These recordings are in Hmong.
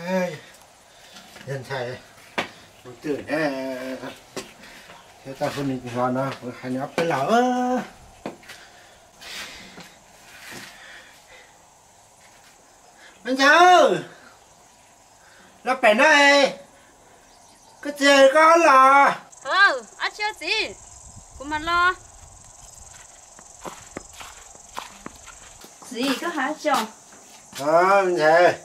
Yog ntxhais, kuv twb, thiab tau hu nws hlo no, kuv hais nws ob peb los. Me ntxhais, los pem no, koj txiv koj los. Ab tsi txiv, kuv mam los. Txiv, koj hais tsi? Me ntxhais,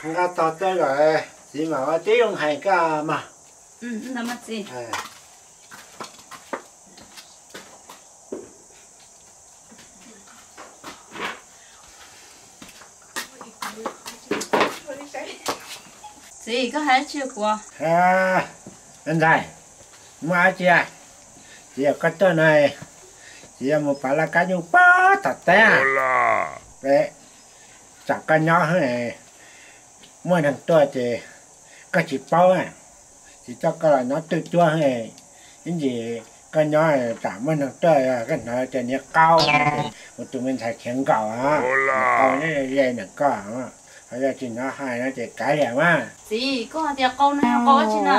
nqa tog tuaj kom txiv mam ua tib zoo hais koj mog. Txiv, koj hais tsi kuv? Me ntxhais, muaj dab tsi? Txiv, yog koj tuaj no, txiv yuav mus pav laj kab nyuj puag tom teb. Peb, tsam koj nyob muaj neeg tuaj ces koj tsis paub, txiv coj koj los nyob twj cuab, ib ntsis koj nyob tsam muaj neeg tuaj koj hnov tias niag qau, kuv tus me ntxhais khiav nkaum, qau nyob ze ntawm koj, ho yog tsis hnov hais no ces kav liam mas. Txiv, koj hais tias qau no yog qau dab tsi na?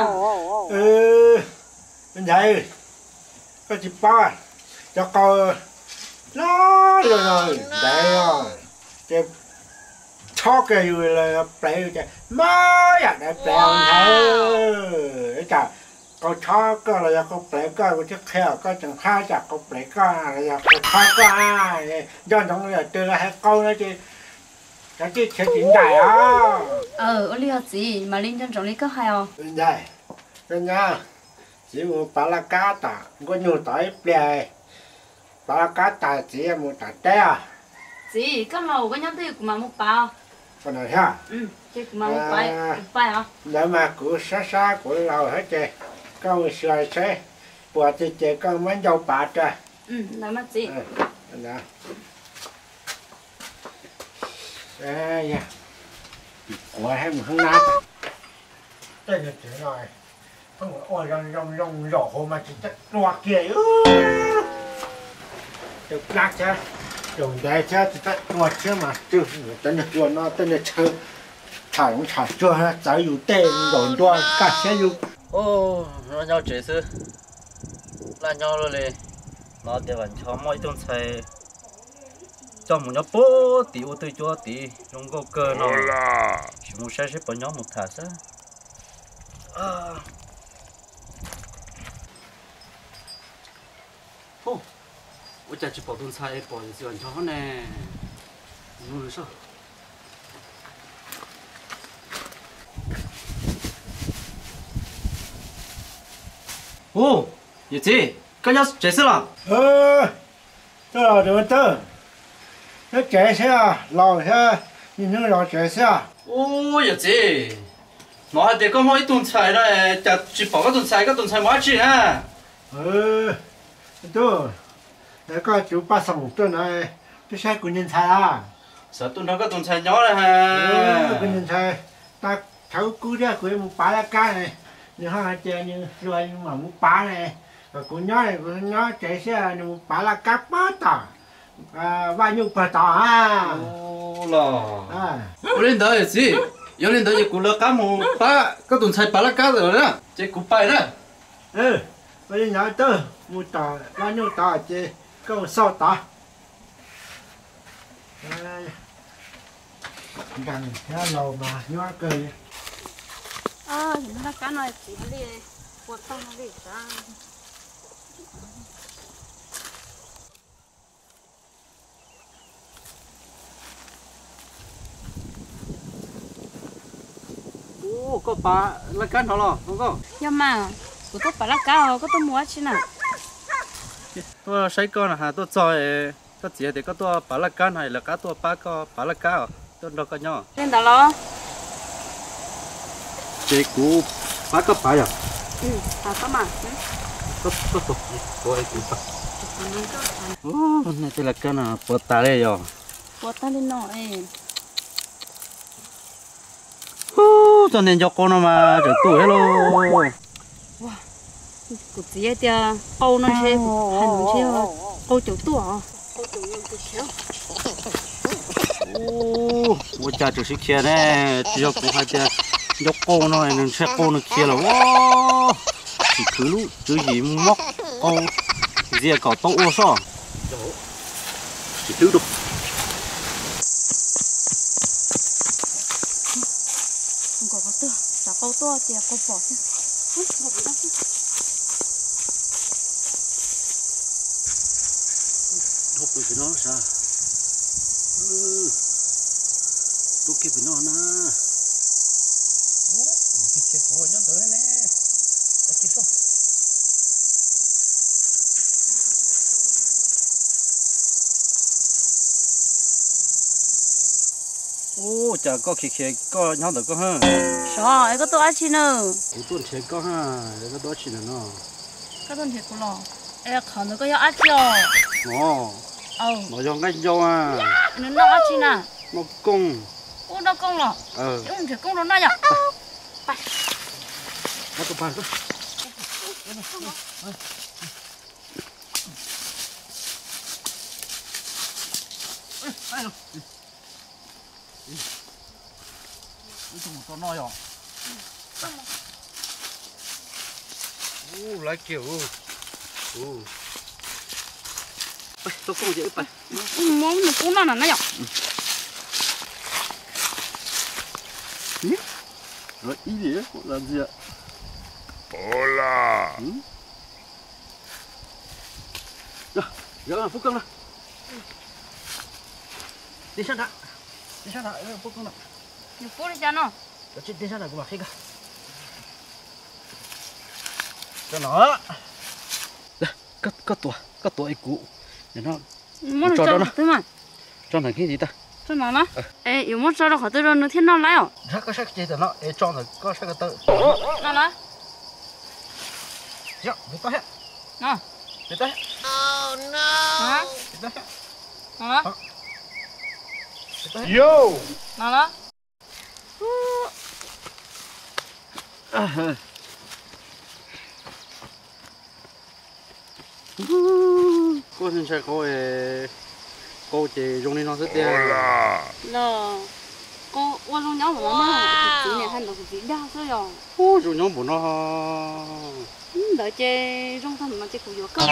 Me ntxhais, koj tsis paub, cov qau loj loj no ntev os, ces chob kiag yus los plev yus ces muab yam dawv plev ntag. Ib tsam qau chob koj los yog qau plev koj, kuv thiaj qhia kom koj tseem hab tsam qau plev koj los yog qau chob koj. Nco ntsoov yam twg los hais qau no ces cov tij khiav tsis nraim os. Ua li os txiv, mam li nco ntsoov li koj hais os. Ntxhais, koj nyob, txiv mus pav laj kab tom nkuaj nyuj tod ib pliag, pav laj kab tas txiv mus tom teb os. Txiv, koj los koj nyob twj ywm kuv mam mus pav. Ces kuv mam mus pav, kuv pais os. Ntawd mas kuv sab sab kuv laus thiab ces koj mus xyuas seb puas txi ces koj muab ncau pav rau. Quav mus hoob nab. Tej niag tsev no pheej ua zoo zoo zoo zaum hauv mas tsis txawj dua kiag. Tej plab thiab, zaum ntev thiab tsis txawj dua thiab mas twb cov niag hlua no tej niag chaw tsham zoov tsham tsuag txawv yus tej zaum ntua kaj siab yus. Nyob tsev xwb, laj nyob luaj li. Hnov tias Vam Ncho muaj ib tug ntxhais coj mus nyob puag tim ua twj cuab tid zoo nkauj kawg no. Sim mus saib seb puas nyob mus tham xwb. Hu, ua cas tsis pom tus ntxhais, pom yawm txiv Vam Ncho ne? Hu, yawm txiv, koj nyob tsev xwb los? Tub, nyob tsev xwb, laus thiab, niaj hnub zov tsev xwb. Ub, yawm txiv, hnov hais tias koj muaj ib tug ntxhais no, cas tsis pom koj tus ntxhais, koj tus ntxhais mus dab tsi na? Tub, koj tsuv paj xoom tuaj no, twb saib kuv niag ntxhais a. Xav tuaj nrog koj tus ntxhais nyob na. Kuv niag ntxhais, thaum ub kub thiab kuv yuav mus pav laj kab ne, nws ho hais tias nws hluas nws mam mus pav ne, kom kuv nyob kuv nyob tsev xwb, nws mus pav laj kab puag tom vaj nyuj puag tod a. Ua li ntawd yawm txiv, yog li ntawd ces kuv lawv qab mus pab koj tus ntxhais pav laj kab lawm na, ces kuv pais na. Ua li ntawd tub, mus tom vaj nyuj tod ces koj mus xauj tod. Nkees thiab laus mas nyuaj kawg li. Laj kab no txiv li, ua tau no li. Ub, koj pav laj kab hnov los nkauj? Yog mas, kuv tuaj pav laj kab os, koj tuaj mus dab tsi na? Tuaj saib koj no, tuaj txog koj txiv tias koj tuaj pav laj kab no, lawv qab tuaj pab koj pav laj kab os, tuaj nrog koj nyob. Li ntawd los? Ces kuv pab koj pav yom? Koj, koj tos kuv, kuv pav. Ub, nej tej laj kab no puas tas li yom? Puas tas li no es. Ub, txoj niag nco qau no mas tseem tu thiab lauj. Kuv txiv hais tias qau no ntshe, hais mus ntshe qau caum tuaj os. Ua cas tseem sib khiav ne? Tsis yog kuv hais tias nco qau no nws ntshai qau nws khiav lawm ua. Tsis khwv lub tswv yim mob qau ntxias kom tau ua soj. Tsis twb rau. Nkaus qhov twg, tsav qau tuaj ces qau pom xwb. Dhau pem no sav. Rub kiag pem no na. Nyob ntawd ne. Ua cas koj khiav khiav koj nyob ntawm koj ha? Sov, es koj tuaj dab tsi na? Kuv tuaj nrhiav koj ha, koj tuaj dab tsi ntawm no? Koj tuaj nrhiav kuv los? Es qhov ntawd koj yog dab tsi os? No, no yog nqaij ncau a. Nws noj dab tsi na? Noj kooj. Ub, noj kooj los? Ces wb nrhiav kooj rau noj yom. Mus tau no yog. Ub, lawv kiag. Ub, tau kooj ces wb pais. Mus muab nws pub noj na yom. Ib lim ntxias. Hola. Yog, pub kooj no. Tig sab nrad, tig sab nrad, pub kooj no. Yus pub li cas no? Tig sab nrad kuv mam qhib koj. Tso no. Koj tuav, koj tuav es kuv, muab tso rau no. Tso ntawm khib tiv tag. Tso no na. Es yuav muab tso rau qhov twg rau nws thiaj noj laib os? Nrhiav koj sab ceg tam no es tso ntawm koj sab ko taw. No na. Yog, tiv tau thiab. No. Tiv tau thiab. Tiv tau thiab. No na. Tiv tau thiab. No na. Koj ntshai qau, qau ces zoo li no xwb tiag. Los, qau ua zoo nyob npaum no na, kuv txiv niam hais ntawd kuv txiv dag xwb yog. Ub, zoo nyob npaum no. Ntawd ces zoo tag npaum no ces kuv yuav koj.